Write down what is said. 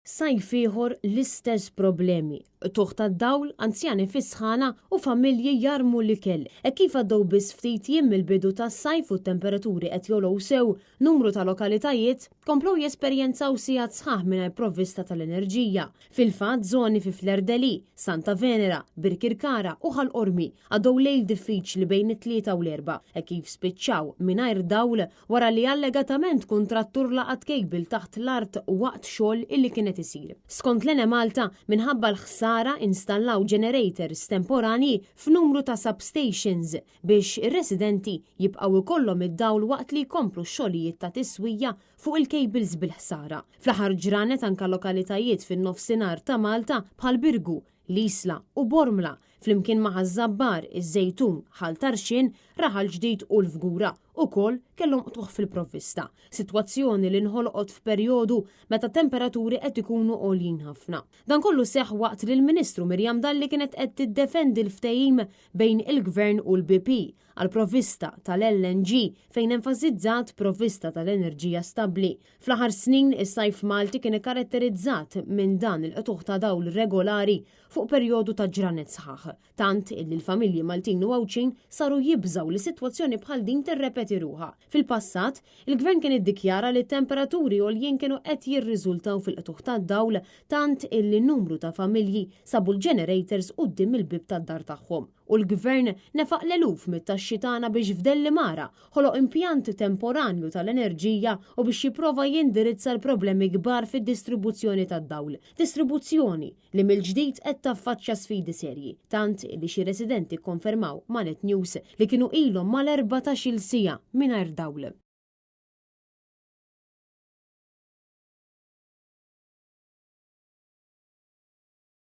Sajf ieħor l-istess problemi, qtugħ tad-dawl, anzjani fis-sħana u familji jarmu l-ikel. Hekk kif għaddew biss ftit jiem mill-bidu tas-sajf u t-temperaturi qed jogħlew sew, numru ta' lokalitajiet komplew jesperjenzaw sigħat sħaħ mingħajr provvista tal-enerġija. Fil-fatt, żoni fi Fleur de Lys, Santa Venera, Birkirkara u Ħal Qormi għaddew lejl diffiċli bejn it-Tlieta u l-Erbgħa hekk kif spiċċaw mingħajr dawl wara li allegatament kuntrattur laqat cable taħt l-art waqt xogħol illi kien qed isir. Skont l-Enemalta, minħabba l-ħsara installaw generators temporanji f'numru ta' substations biex ir-residenti jibqgħu jkollhom id-dawl waqt li jkomplu x-xogħlijiet ta' tiswija fuq il-cables bil-ħsara. Fl-aħħar ġranet anke lokalitajiet fin-Nofsinhar ta' Malta bħal Birgu, l-Isla u Bormla, flimkien ma' Ħaż-Żabbar, iż-Żejtun, Ħal Tarxien, Raħal Ġdid u l-Fgura, ukoll kellhom qtugħ fil-provvista. Sitwazzjoni li nħolqot f'perjodu meta t-temperaturi qed ikunu għoljin ħafna. Dan kollu seħħ waqt li l-Ministru Miriam Dalli kienet qed tiddefendi l-ftehim bejn il-Gvern u l-BP għall-provvista tal-LNG fejn enfasizzat provvista tal-enerġija stabbli. Fl-aħħar snin, is-sajf Malti kien ikkaratterizzat minn dan il-qtugħ ta' dawl regolari fuq perjodu ta' ġranet sħaħ, tant illi l-familji Maltin u Għawdxin saru jibżgħu li sitwazzjoni bħal din tirrepeti ruħha. Fil-passat, il-Gvern kien iddikjara li t-temperaturi għoljin kienu qed jirriżultaw fil-qtugħ tad-dawl tant illi numru ta' familji sabu l-generators quddiem il-bieb tad-dar tagħhom. U l-Gvern nefaq l-eluf mit-taxxi tagħna biex f'Dellimara ħoloq impjant temporanju tal-enerġija u biex jipprova jindirizza l-problemi kbar fid-distribuzzjoni tad-dawl. Distribuzzjoni li mill-ġdid qed taffaċċja sfidi serji, tant li xi residenti kkonfermaw ma' Net News li kienu ilhom mal-14-il siegħa mingħajr dawl.